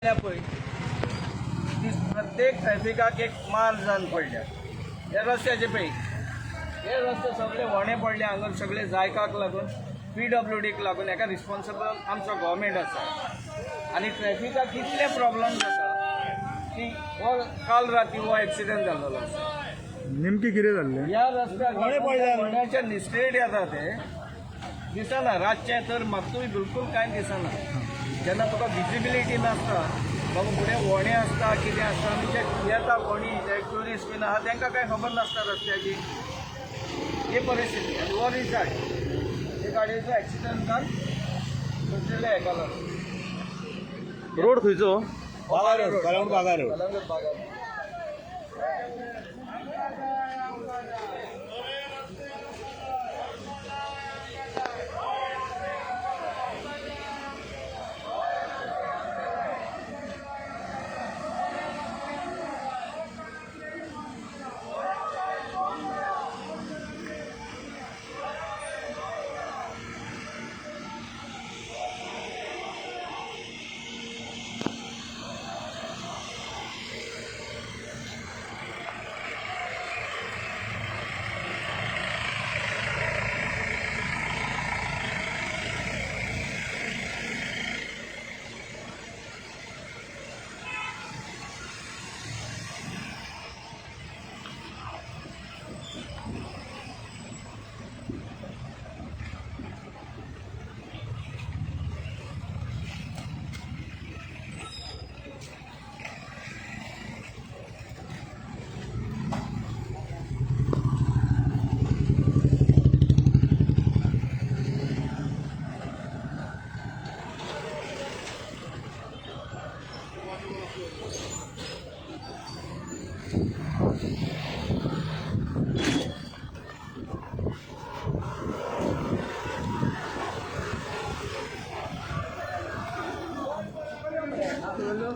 पळय ती प्रत्येक ट्रॅफिकाक एक मार जावन पडल्या हे रस्त्याचे पळय, हे रस्ते सगळे व्हणे पडले हांगा सगळे जायकाक लागून, पीडब्ल्यूडीक लागून. हेका रिस्पॉन्सिबल आमचो गव्हर्मेंट आसा. आनी ट्रॅफिकाक कितले प्रॉब्लम जाता की हो काल राती हो एक्सिडंट जाल्लो आसा. नेमकी कितें जाल्लें? ह्या रस्त्यार होण्याच्या निस्ट्रेट येता, ते दिसना रातचें तर मात्तूय बिलकूल कांय दिसना. जेन्ना तुका विजिबिलिटी नासता बाबा, फुडें व्हणे आसता, कितें आसता, आनी जे येता कोणी जे ट्युरिस्ट बीन आहा, तांकां कांय खबर नासता रस्त्याची. ही परिस्थिती. आनी हो रिजल्ट हे गाडयेचो एक्सिडंट जावन सोडलेले हेका लागून. रोड खंयचो? Baga road, Calangute Baga road. कलंगूट बागा.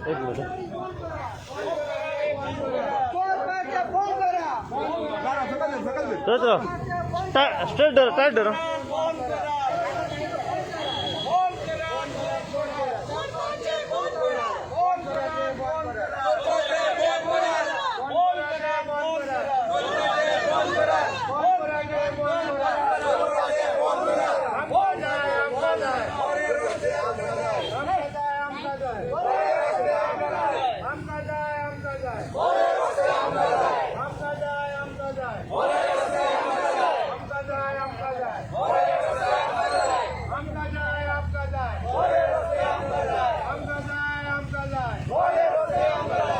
एक मिनिट. स्ट्रेट धर, टायट धर.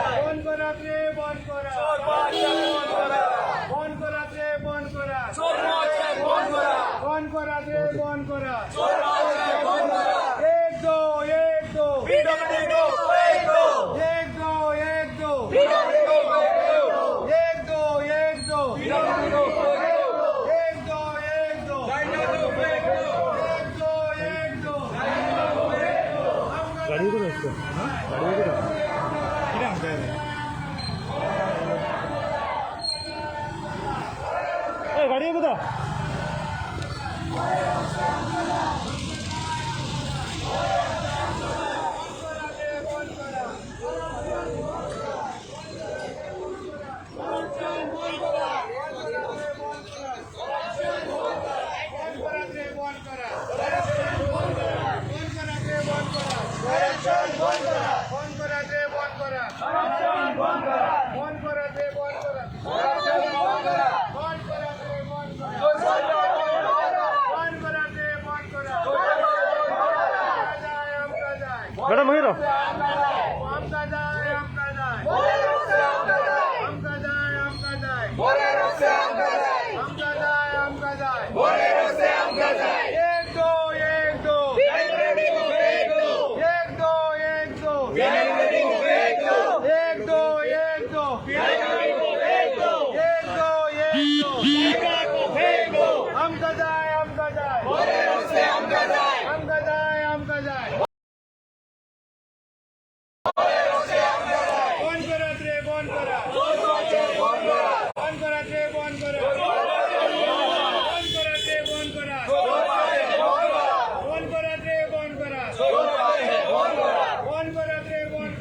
बंद करात रे, बंद करा, बंद करात रे, बंद करा, बंद करात रे, बंद करा. एक दो, एक दो, एक दो, एक दो, एक दो, एक दो, एक दो, एक दो, एक दो, एक दो. गाडी कुठं असतो? गाडी कुठं कितें सांगता? ए, गाडी कुठं? बंद करात रे, बंद करा, बंद करात रे, बंद करा, बंद करात रे, बंद करा, बंद करात रे, बंद करा, बंद करात रे, बंद करा, बंद करात रे, बंद करा. आमकां जाय, आमकां जाय. मॅडम, मागीर राव. आमकां जाय, आमकां जाय, आमकां जाय, आमकां जाय, आमकां जाय, आमकां जाय. एक दो, एक दो, एक दो, एक दो, एक दो, एक दो, एक दो, एक दो, एक दो. आमकां जाय, आमकां जाय, आमकां जाय, आमकां जाय. बंद करात रे, बंद करा, बंद करात रे, बंद करा, बंद करात रे, बंद करा, बंद करात रे, बंद करा, बंद करात रे, बंद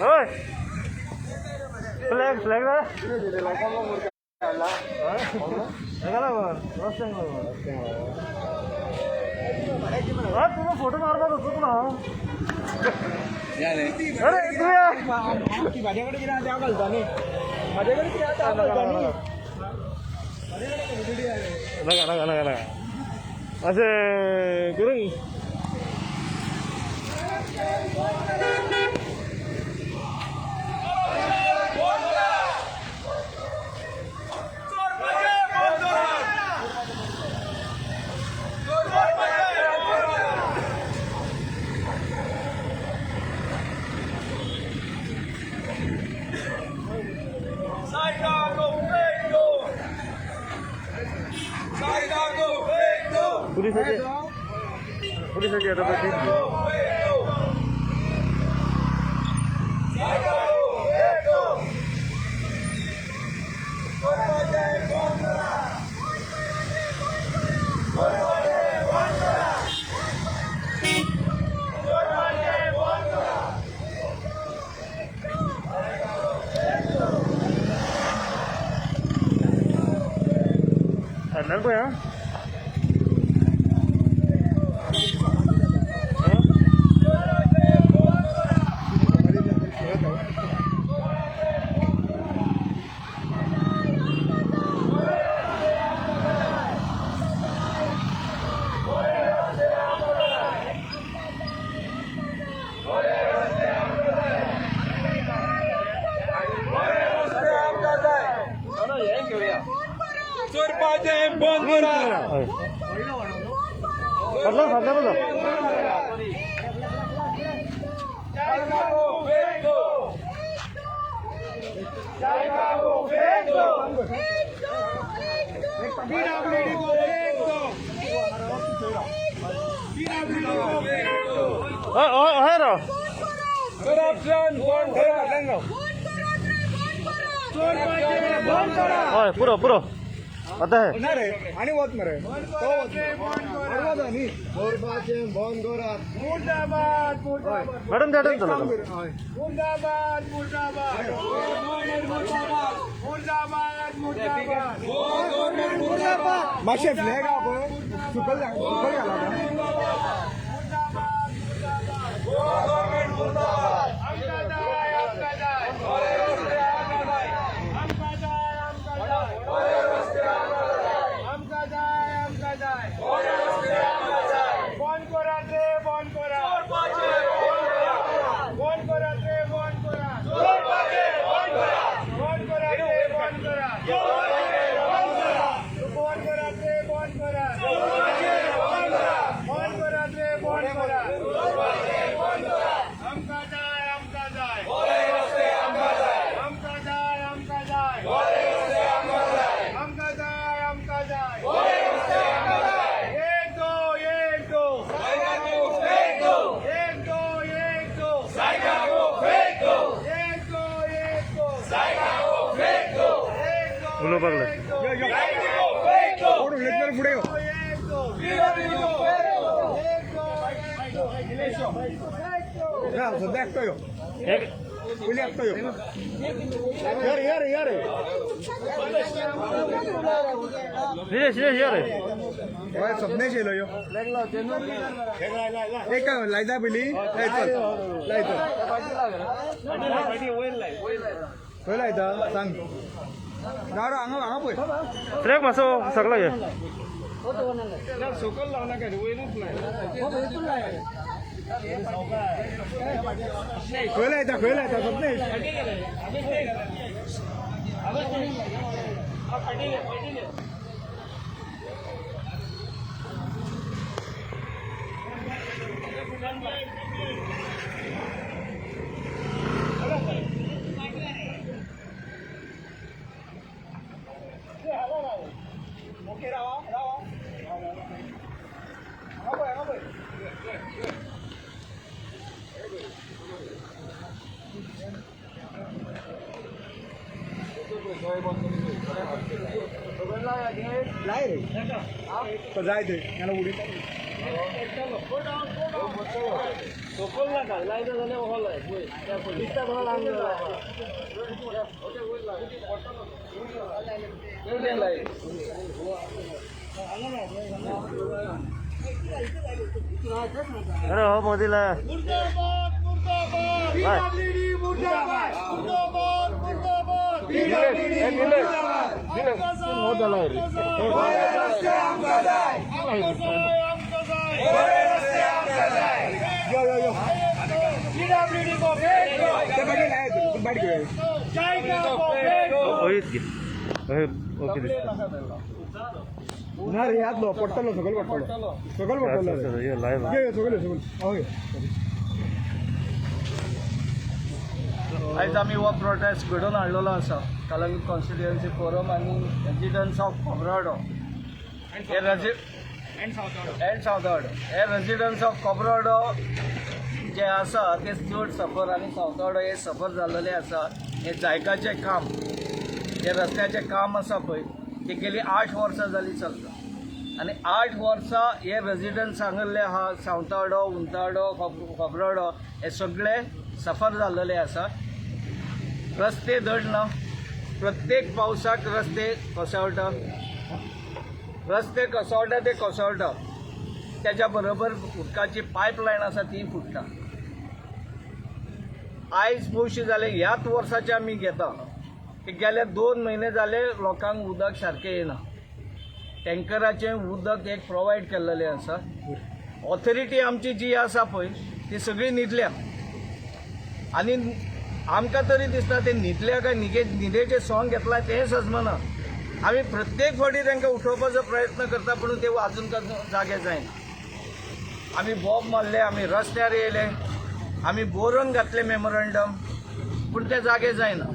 हय फ्लॅग फ्लॅग तुझा फोटो मारपाक होतो तुला. अरे तुया माझ्याकडे कितें आहा तें हांव घालता न्ही, माझ्याकडे कितें आहा तें हांव घालता न्ही. नका नका नका नका अशें करून. पुलिसाचे पुलिसाची आता पळय. फाटल्यान पळय आं. हय. फाटल्यान फाटल्यान वचो. पीडब्ल्यूडी को फेंक दो, पीडब्ल्यूडी को फेंक दो. हय हय हय राव. बंद करा. हय पुरो पुरो आतां हे. ना रे आनी वत मरे तो वत बरोबर न्ही. बंद करात. मुर्दाबाद मुर्दाबाद. मॅडम त्या चला. हय. मुर्दाबाद मुर्दाबाद मुर्दाबाद मुर्दाबाद मुर्दाबाद. मातशें फ्लॅग आहा पळय, सुकल सुकल घाला. आमकां जाय, आमकां जाय, आमकां जाय, आमकां जाय, आमकां जाय, आमकां जाय. बंद करात रे, बंद करात, बंद करात रे, बंद करात, बंद करात रे, बंद करात, बंद करात रे, बंद करात, बंद करात रे, बंद करात. आमकां जाय, आमकां जाय, आमकां जाय, आमकां जाय, आमकां जाय, आमकां जाय. एक दो, एक दो, एक दो, एक दो, एक दो, एक दो, एक दो, एक दो. उलोवपाक लागले. एक दो, कोण उलयतलो फुडें यो. एक दो, एक दो, एक दो, एक दो. ना सद्या एकटो यो. एक पयलीं एकटो यो. यो रे यो रे यो रे. निलेश निलेश यो रे. हय सपनेश येयलो यो. एक लायता पयलीं लाय चल लाय चल. खंय लायता सांग. राव राव हांगा हांगा पळय. फ्लॅग मातसो सगळो घे. सकयल लावनाका रे, वयरूच लाय. खंय लायता खंय लायता सपनेश. ओके रावा रावा. हांगा पळय, हांगा पळय. लाय रे तो जाय ते त्याला उडीत. सोपल नाका लायता जाल्यार हो लाय पळय दिसता कोणा लावन लाय. अरे हो मोदीला. मुर्दाबाद, मुर्दाबाद, पीडब्ल्यूडी मुर्दाबाद, मुर्दाबाद, मुर्दाबाद, पीडब्ल्यूडी मुर्दाबाद. बरे रस्ते आमकां जाय, आमकां जाय, आमकां जाय, बरे रस्ते आमकां जाय. यो यो यो. पीडब्ल्यूडी को भेट दो. ते बाकी लाय, बारीक घेऊया. जायका को भेट दो. ओहीच घे. ओही ओके दिसता. ना रे, यातलो पडटलो, सगळं पडटलो, सगळं पडटलो रे. ये लायव्ह. ये ये, सगळं सगळं ओके. आयज आमी हो प्रोटेस्ट घडोवन हाडलेलो आसा कलंगूट कॉन्स्टिट्युएन्सी फोरम आनी रेजिडन्स ऑफ खोब्राडो हे एंड सावथवाडो, हे रेजिडन्स ऑफ खोब्राडो जे आसा ते चड सफर आनी सावथवाडो हे सफर जाल्लेले आसा. हे जायकाचें काम, जे रस्त्याचें काम आसा पळय, ते गेली 8 वर्सां जालीं चलता आनी 8 वर्सां हे रेजिडन्स हांगल्ले आहा, सावताडो, उंताडो, खोब्राडो, हे सगळे सफर जाल्लेले आसा. रस्ते धड ना. प्रत्येक पावसाक रस्ते कोसळटा, रस्ते कोसळटा ते कोसळटा, त्याच्या बरोबर उदकाची पायपलायन आसा ती फुट्टा. आयज पयशे जाले ह्याच वर्साचे आमी घेता की गेले 2 म्हयने जाले लोकांक उदक सारकें येना. टँकराचें उदक एक प्रोवायड केल्लेलें आसा. ऑथॉरिटी आमची जी आसा पळय ती सगळी न्हिदल्या आनी आमकां तरी दिसता ते न्हिदल्या काय न्हिदेचें सोंग घेतलां तें सजमना. आमी प्रत्येक फावटी तांकां उठोवपाचो प्रयत्न करता, पूण ते अजून जागे जायना. आमी बॉब मारले, आमी रस्त्यार येयले, आमी बरोवन घातले मेमोरंडम, पूण ते जागे जायना.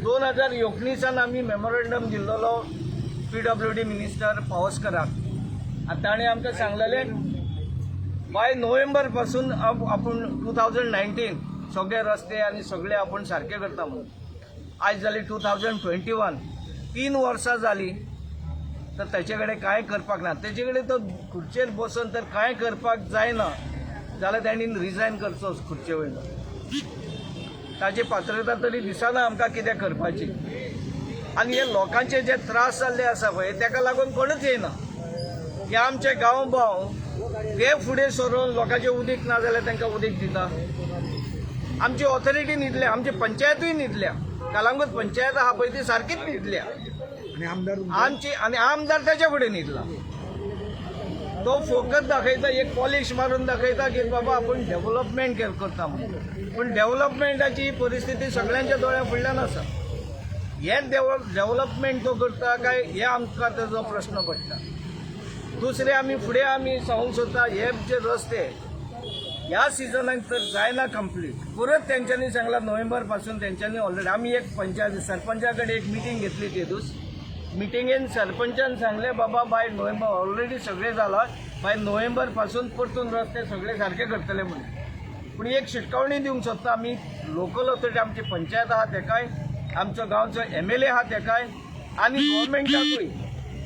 2019 आमी मेमोरंडम दिल्लोलो पीडब्ल्यूडी मिनिस्टर पावसकराक आनी ताणें आमकां सांगलेलें बाय नोव्हेंबर पासून आपूण 2019 सगळे रस्ते आनी सगळे आपूण सारके करता म्हणून. आयज जाली 2021, 3 वर्सां जाली तर ताचे कडेन कांय करपाक ना. तेजे कडेन तो खुर्चेर बसून तर कांय करपाक जायना जाल्यार तांणी रिजायन करचो खुर्चे वयलो. ताची पात्रता तरी दिसना आमकां कितें करपाची. आनी हे लोकांचे जे त्रास जाल्ले आसा पळय, ताका लागून कोणूच येयना. हे आमचे गांव भाव ते फुडें सरून लोकांचें उदीक ना जाल्यार तांकां उदीक दिता. आमची ऑथॉरिटी न्हिदल्या, आमची पंचायतूय न्हिदल्या. कलांगूट पंचायत आहा पळय ती सारकीच न्हिदल्या. आणि आमदार? आमची आनी आमदार त्याच्या फुडें न्हिदला. तो फोकस दाखयता, एक पॉलिश मारून दाखयता की बाबा आपूण डेव्हलपमेंट करता म्हणून, पूण डेव्हलपमेंटाची परिस्थिती सगळ्यांच्या दोळ्या फुडल्यान आसा. हे डेव्हलपमेंट तो करता काय हे आमकां तेजो प्रश्न पडटा. दुसरें, आमी फुडें आमी सांगूंक सोदता, हे जे रस्ते ह्या सिजनाक तर जायना कंप्लीट. परत तेंच्यांनी सांगला नोव्हेंबर पासून. तेंच्यांनी ऑलरेडी आमी एक पंचायत सरपंचा कडेन एक मिटींग घेतली. तेदूस मिटिंगेन सरपंचान सांगले, बाबा बाय नोव्हेंबर ऑलरेडी सगळें जाला, बाय नोव्हेंबर पासून परतून रस्ते सगळे सारके करतले म्हणून. पूण एक शिटकावणी दिवंक सोदता आमी लोकल ऑथॉरिटी, आमची पंचायत आहा तेकाय, आमचो गांवचो एमएलए आहा तेकाय आनी गव्हर्मेंटाकूय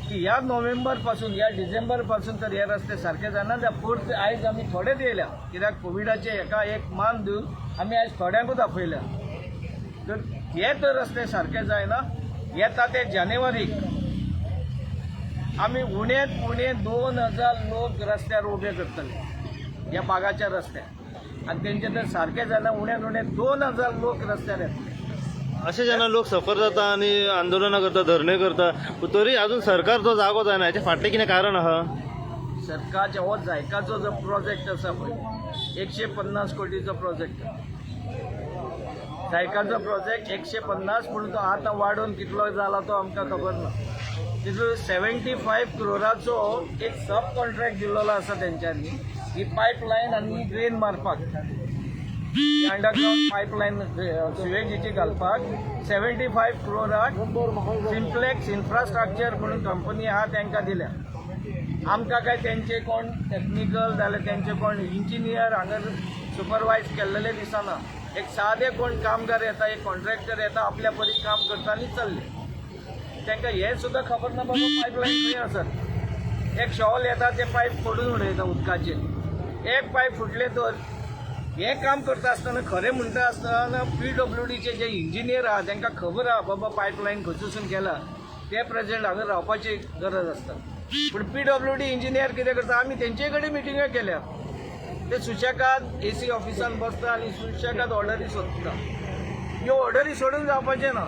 की ह्या नोव्हेंबर पासून, ह्या डिसेंबर पासून तर हे रस्ते सारके जायना जाल्यार परत आयज आमी थोडेच येयल्या, कित्याक कोविडाचे हेका एक मान दिवन आमी आयज थोड्यांकूच आपयल्या. तर हे तर रस्ते सारके जायना, येता ते जानेवारीक आमी उणेत उणे 2000 लोक रस्त्यार उबे करतले ह्या बागाच्या रस्त्यार. आनी तेंचे तर सारके जायना, उण्यात उणे 2000 लोक रस्त्यार येतले. अशें जेन्ना लोक सफर जाता आनी आंदोलनां करता, धरणे करता, तरी अजून सरकार जो जागो जायना, हेच्या फाटलें कितें कारण आहा? सरकारच्या हो जायकाचो जो प्रोजेक्ट आसा पळय, 150 कोटीचो प्रोजेक्ट, जायकाचो प्रोजेक्ट 150, पूण तो आतां वाडोवन कितलो जाला तो आमकां खबर ना. तितून 75 क्रोराचो एक सब कॉन्ट्रॅक्ट दिल्लो आसा तेंच्यांनी, ही पायपलायन आनी ड्रेन मारपाक, अंडरग्रावंड पायपलायन सिवेजीची घालपाक. 75 क्रोराक सिम्प्लेक्स इन्फ्रास्ट्रक्चर म्हणून कंपनी आहा तांकां दिल्या. आमकां काय तेंचे कोण टॅक्निकल जाल्यार तेंचे कोण इंजिनियर हांगा सुपरवायज केल्लेले दिसना. हे एक सादे कोण कामगार येता, एक कॉन्ट्रॅक्टर येता, आपल्या परी काम करता आनी चल्ले. तांकां हें सुद्दां खबर ना बाबा पायपलायन खंय आसत. एक शॉवल येता, ते पायप फोडून उडयता उदकाचेर. एक पायप फुटलें तर हें काम करता आसतना, खरें म्हणटा आसतना, पीडब्ल्यूडीचे जे इंजिनियर आहा, तांकां खबर आहा बाबा पायपलायन खंयसून गेला, ते प्रेझेंट हांगा रावपाची गरज आसता. पूण पीडब्ल्यूडी इंजिनियर कितें करता, आमी तेंचे कडेन मिटिंग्यो केल्या, ते सुशेगाद एसी ऑफिसान बसता आनी सुशेगाद ऑर्डरी सोदता. ह्यो ऑर्डरी सोडून जावपाचें ना.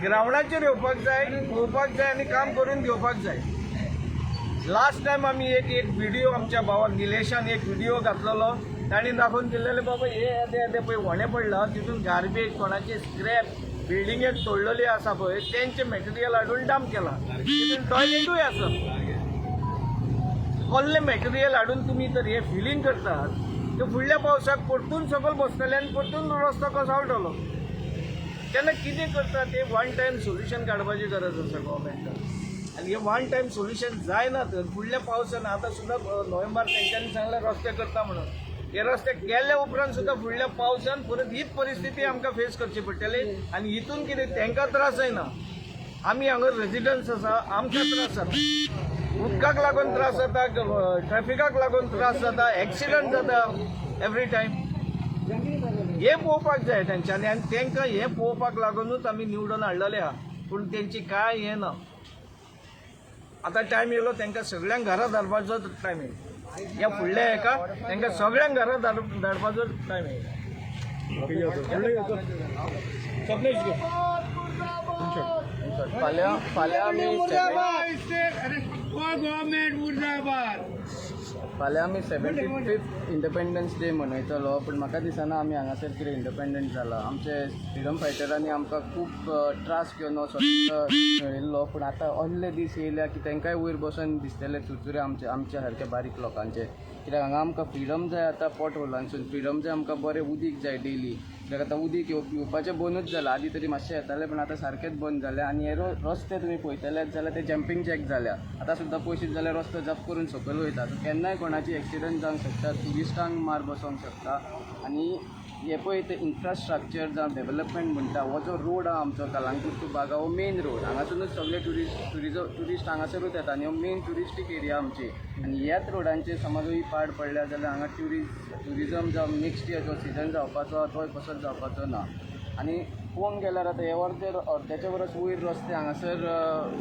ग्रावंडाचेर येवपाक जाय, पळोवपाक जाय आनी काम करून घेवपाक जाय. लास्ट टायम आमी एक एक व्हिडिओ, आमच्या भावान निलेशान एक व्हिडिओ घातलेलो. तांणी दाखोवन दिलेले, बाबा हे येदे येदे पळय व्हडें पडलां, तितून गार्बेज, कोणाचे स्क्रॅप, बिल्डिंगेक तोडलेली आसा पळय, तेंचें मटेरियल हाडून डंप केलां. तितून टॉयलेटूय आसा. कसलें मटेरियल हाडून तुमी तर हे फिलींग करतात, ते फुडल्या पावसाक परतून सकयल बसतले आनी परतून रस्तो कोसळटलो. तेन्ना कितें करता ते, वन टायम सोल्युशन काडपाची गरज आसा गव्हर्मेंटान. आनी हे वन टायम सोल्युशन जायना तर फुडल्या पावसान, आतां सुद्दां नोव्हेंबर तेंच्यांनी सांगलें रस्ते करता म्हणून, हे रस्ते केल्या उपरांत सुद्दां फुडल्या पावसान परत हीच परिस्थिती आमकां फेस करची पडटली. आनी हितून कितें, तांकां त्रास जायना, आमी हांगा रेजिडंट्स आसा, आमकां त्रास जाता. उदकाक लागून त्रास जाता, ट्रॅफिकाक लागून त्रास जाता, एक्सिडंट जाता एवरी टायम. हें पळोवपाक जाय तेंच्यांनी. आनी तांकां हें पळोवपाक लागुनूच आमी निवडून हाडलेले आहा, पूण तेंची कांय हें ना. आतां टायम येयलो तांकां सगळ्यांक घरा धाडपाचो टायम येयलो. ह्या फुडल्या हेका तांकां सगळ्यांक घरा धाडपाचो टायम येयलो. फाल्यां फाल्यां आमी गव्हर्मेंट मुर्दाबाद. फाल्यां आमी 75th independence day मनयतलो, पूण म्हाका दिसना आमी हांगासर कितें इंडिपेंडंट जाला. आमचे फ्रिडम फायटरांनी आमकां खूब त्रास घेवन हो स्वतंत्र मेळिल्लो, पूण आतां असले दीस येयल्या की तांकांय वयर बसून दिसतले चुरचुरे आमचे, आमच्या सारके बारीक लोकांचे. कित्याक हांगा आमकां फ्रिडम जाय आतां, पोट होलांसून फ्रिडम जाय आमकां, बरें उदीक जाय डेली. कित्याक आतां उदीक येवपाचें बंदूच जालां. आदीं तरी मातशें येतालें, पूण आतां सारकेंच बंद जालें. आनी हे रस्ते तुमी पळयतलेच जाल्यार ते जंपींग जॅक जाल्या. आतां सुद्दां पळयशीत जाल्यार रस्तो जप करून सकयल वयता. सो केन्नाय कोणाची एक्सिडंट जावंक शकता, ट्युरिस्टांक मार बसोंक शकता. आनी हे पळय ते इन्फ्रास्ट्रक्चर जावं डेवलपमेंट म्हणटा, हो जो रोड आहा आमचो कलांगूट टू बागा, हो मेन रोड. हांगासुनूच सगळे ट्युरिस्ट हांगासरूच येता आनी हो मेन ट्युरिस्टीक एरिया आमची. आनी ह्याच रोडांचेर समज ही पाड पडल्या जाल्यार हांगा ट्युरिजम जावं नेक्स्ट इयर जो सिजन जावपाचो आहा तोय कसोच जावपाचो ना. आनी पळोवंक गेल्यार आतां हे अर्दे, अर्द्याच्या परस वयर रस्ते हांगासर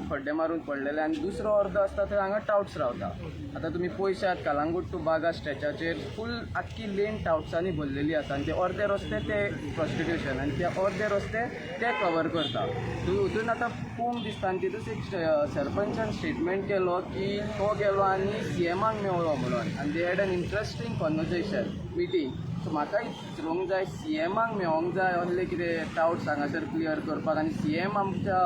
खड्डे मारून पडलेले आनी दुसरो अर्दो आसता थंय हांगा टावट्स रावता. आतां तुमी पळयशात, कलांगूट टू बागा स्ट्रेचाचेर फूल आख्खी लेन टावट्सांनी भरलेली आसा आनी ते अर्दे रस्ते ते प्रोस्टिट्युशन आनी ते अर्दे रस्ते ते कवर करता. हितून आतां पळोवंक दिसता. आनी तितूच एक सरपंचान स्टेटमेंट केलो की तो गेलो आनी सीएमाक मेवलो म्हणून आनी they had an interesting conversation meeting. So म्हाका विचारूंक जाय, सीएमाक मेवोंक जाय असले कितें टावट्स हांगासर क्लियर करपाक आनी सीएम आमच्या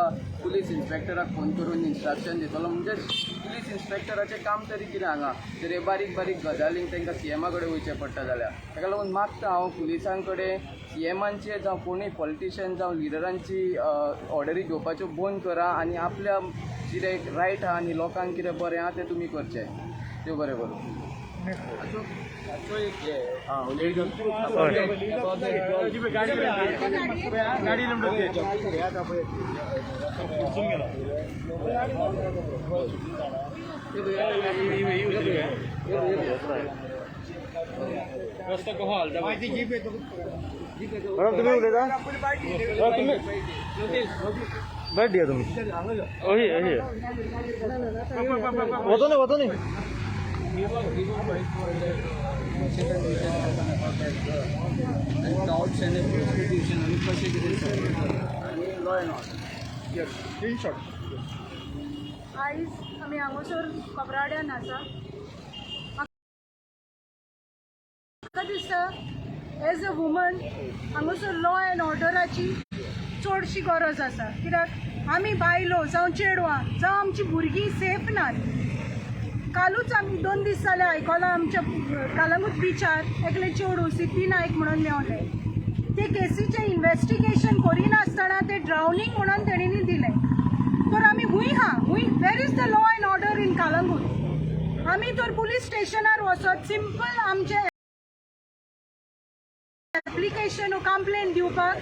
पुलीस इन्स्पेक्टराक फोन करून इन्स्ट्रक्शन दितलो म्हणजे पुलीस इन्स्पेक्टराचें काम तरी कितें हांगा, जर हे बारीक बारीक गजालींक तांकां सीएमा कडेन वयचें पडटा जाल्यार? ताका लागून मागता हांव पुलिसां कडेन, सीएमांचे जावं कोणूय पॉलिटिशियन जावं लिडरांची ऑर्डरी घेवपाच्यो बंद करा आनी आपल्या कितें रायट आहा आनी लोकांक कितें बरें आहा तें तुमी करचें. देव बरें करूं. हाचो एक हे गाडी नंबर. मॅडम, तुम्ही उलयता? तुम्ही बैठ दिया तुम्ही. ओही ओही, वचो न्ही, वचो न्ही. टावट्स आनी प्रोस्टिट्युशन आनी कशें कितें सगळें आनी law and order. In short. आयज आमी हांगासर खोब्राड्यान आसा. म्हाका दिसता, एज अ वुमन हांगासर लॉ एंड ऑर्डराची चडशी गरज आसा, कित्याक आमी बायलो जावं चेडवां जावं आमची भुरगीं सेफ नात. कालूच आमी 2 दीस जाले आयकलां, आमच्या कलंगूट बिचार एकलें चेडूं सिद्धी नायक म्हणून मेवलें. ते केसीचें इन्वेस्टिगेशन करिनासतना ते ड्रावनींग म्हणून तेणींनी दिलें. तर आमी खूंय आहा? खूंय, where is the law and order in Calangute? आमी तर पुलीस स्टेशनार वचत सिंपल आमचें एप्लिकेशन कंप्लेन दिवपाक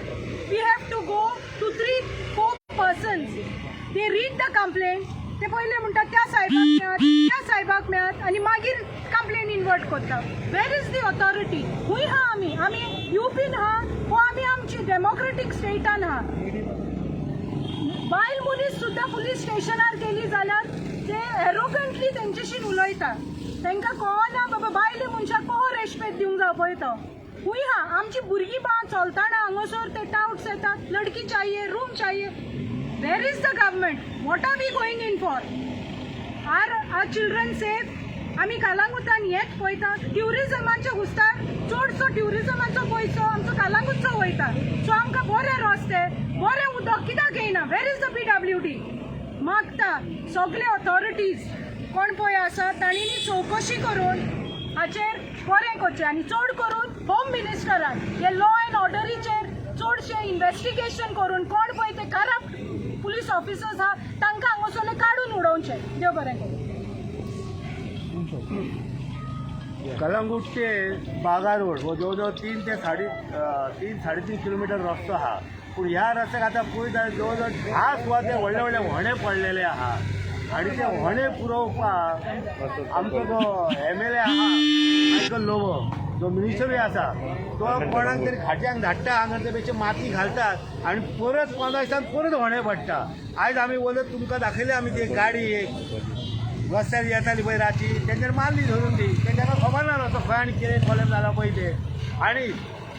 we have to go to three four persons. They read the complaint. ते पयले म्हणटा त्या साहेबाक मेळात, त्या साहेबाक मेळात आनी मागीर कंप्लेन इन्वर्ट करता. Where is the authority? खूंय आहा आमी? आमी युपीन आहा वो आमी आमची डेमोक्रेटीक स्टेटान आहा? बायल मनीस सुद्दां पुलीस स्टेशनार गेली जाल्यार ते एरोगंटली तेंच्याशी उलयता. तांकां कळना बाबा बायले मनशाक कसो रेस्पेद दिवंक जाय पळय तो. खूंय आहा आमची भुरगीं बाळ चलतना हांगासर ते टावट्स येतात, लडकी चाहिए, रूम चाहिए. Where is the government? What are we going in for? Are our children safe? आमी कालांगुटान हेच पळयता, ट्युरिजमाच्या घुसतार चडसो ट्युरिजमाचो पयसो आमचो कालांगूटचो वयता. सो आमकां बरे रस्ते, बरें उदक कित्याक येयना? Where is the PWD? मागता सगळे ऑथॉरिटीज कोण पळय आसा तांणी चवकशी करून हाचेर बरें करचें आनी चड करून होम मिनिस्टरान हे लॉ एंड ऑर्डरीचेर चडशें इन्वेस्टिगेशन करून कोण पळय ते करप्ट पुलीस ऑफिसर्स आहा तांकां हांगासरले काडून उडोवचें. देव बरें करूं. कलंगूट ते बागा रोड हो जवळ जवळ 3 ते 3.5 किलोमिटर रस्तो आहा. पूण ह्या रस्त्याक आतां पळयत जाल्यार जवळ जवळ 10 सुवाते व्हडले व्हडले व्हणे पडलेले आहा आनी ते व्हणे पुरोवपाक आमचो जो एमएलए आहा मायकल लोबो, जो मिनिस्टरूय आसा, तो कोणाक तरी खाट्यांक धाडटा. हांगा ते बेश्टे माती घालतात आनी परत 15 दिसान परत व्हणे पडटा. आयज आमी वलत तुमकां दाखयले, आमी ती गाडी एक रस्त्यार येताली पळय राती, तेंच्यानी मारली धरून ती. तेंकां खबर ना रस्तो खंय आनी कितें कॉलेज जाला पळय ते. आनी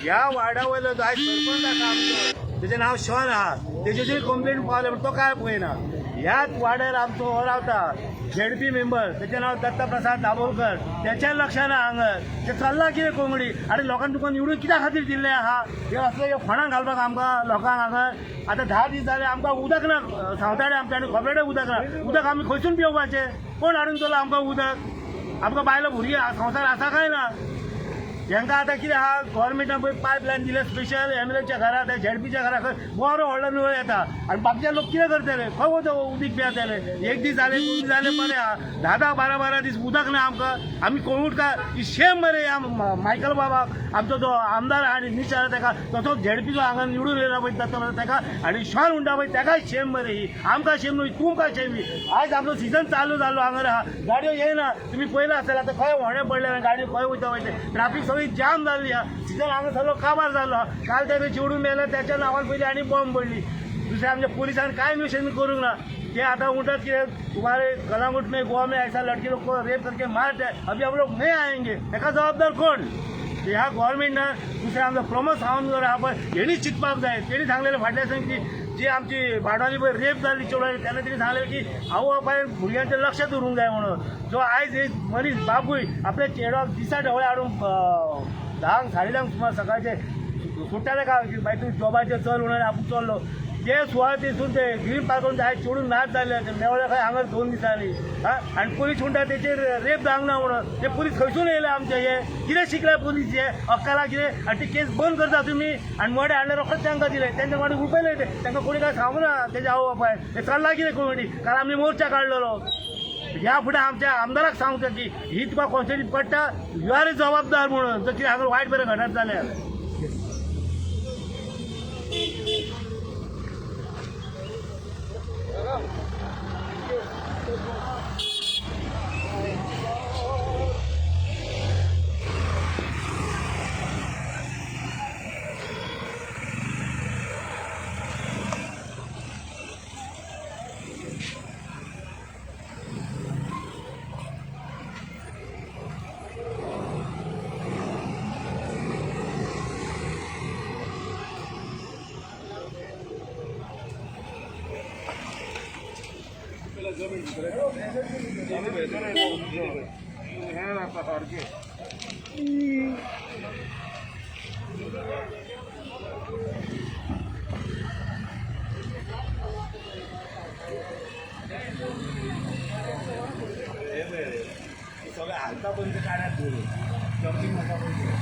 ह्या वार्डा वयलो जो आयज सरपंच आसा आमचो, तेजें नांव शॉन आहा, तेजेचेर कंप्लेन पावले पूण तो काय पळयना. ह्याच वाड्यार आमचो हो रावता झेडपी मेंबर, तेचें नांव दत्तप्रसाद दाबोलकर, तेच्या लक्षान हांगा ते चल्लां कितें कोंकणी. आनी लोकांक तुका निवडून कित्या खातीर दिल्लें आहा हे असले हे फोंडांक घालपाक आमकां लोकांक? हांगा आतां 10 दीस जाले आमकां उदक ना. सावताडे आमच्या आनी खोबरेडे उदक ना. उदक आमी खंयसून पिवपाचें? कोण हाडून दितलो आमकां उदक? आमकां बायलो भुरगीं संवसार आसा काय ना हेंकां? आतां कितें आहा, गव्हर्मेंटान पळय पायप लायन दिले स्पेशल एमएलएच्या घरा, त्या झेडपीच्या घरा खंय बरो व्हडलो नळ येता. आनी बाकीचे लोक कितें करतले? खंय वता उदीक पियेतले? एक दीस जाले, 2 दीस जाले बरें आहा, 10 10 12 12 दीस उदक ना आमकां. आमी कोळमुटकार ही शेम मरे ह्या मायकल बाबाक, आमचो जो आमदार आहा आनी मिनिस्टर आहा तेका, तसोच झेडपीचो हांगा निवडून येयला पळय दत्ता तेका, आनी शॉन म्हणटा पळय तेकाय शेम मरे ही. आमकां शेम न्हय, तुमकां शेम ही. आयज आमचो सिजन चालू जालो, हांगा आहा गाडयो येयना. तुमी पळयला आसतलें आतां खंय व्हणे पडले, गाडयो खंय वयता पळय ते. ट्राफीक सगळी जाम जाल्ली आहा. सिजन हांगा सगळो काबार जाल्लो आहा. काल ते चेडून मेलें, त्याच्या नांवान पयलीं आनी बॉम्ब पडली. दुसरें आमच्या पुलिसान कांय इन्वेस्टिगेशन करूंक ना. ते आतां म्हणटात कितें, तुम्हारे कलांगुट में, गोवा में ऐसा लड़की लोग को रेप करके मारते हैं, अभी हम लोग नहीं आएंगे. हेका जबाबदार कोण ह्या गव्हर्मेंटान? दुसरें आमचो प्रमोद सावंत जो आहा पळय, हेणी चिंतपाक जाय. तेणी सांगलेलें फाटल्या दिसांनी की जी आमची बार्डोली पळय रेप जाल्ली चेडवाची, तेन्ना तेणी सांगलें की आवय बापायन भुरग्यांचें लक्ष दवरूंक जाय म्हणून. जो आयज एक मनीस बापूय आपल्या चेडवाक दिसा ढवळे हाडून 10क 10:30 सुमार सकाळचे सुट्टाले का की बाय तूं जॉबाचेर चल म्हणून आपूण चल्लो, ते सुवातेसून ते ग्रीन पार्कान आयज चेडून नाच जाल्ले, ते मेवळे खंय हांगा 2 दिसांनी. हा, आनी पुलीस म्हणटा तेचेर रेप जावंक ना म्हणून. ते पुलीस खंयसून येयले आमचे? हे कितें शिकले पुलीस हे अक्कला कितें? आनी ती केस बंद करता तुमी आनी मडें हाडलें रोखडेच तांकां दिलें, तेंच्या वांगडा रुपयले ते. तांकां कोणी काय सांगूं ना तेजे आवय बापाय. हे चल्लां कितें कोंकणी? काल आमी मोर्चा काडलेलो. ह्या फुडें आमच्या आमदाराक सांगता की ही तुका कॉन्स्टिट्यूट पडटा, you are जबाबदार म्हणून, जर कितें हांगा वायट बरें घडत जाल्यार. हें जाता सारकें. सगळें हालता पर्यंत काडात धरून जम्पींग आसा पळय तें.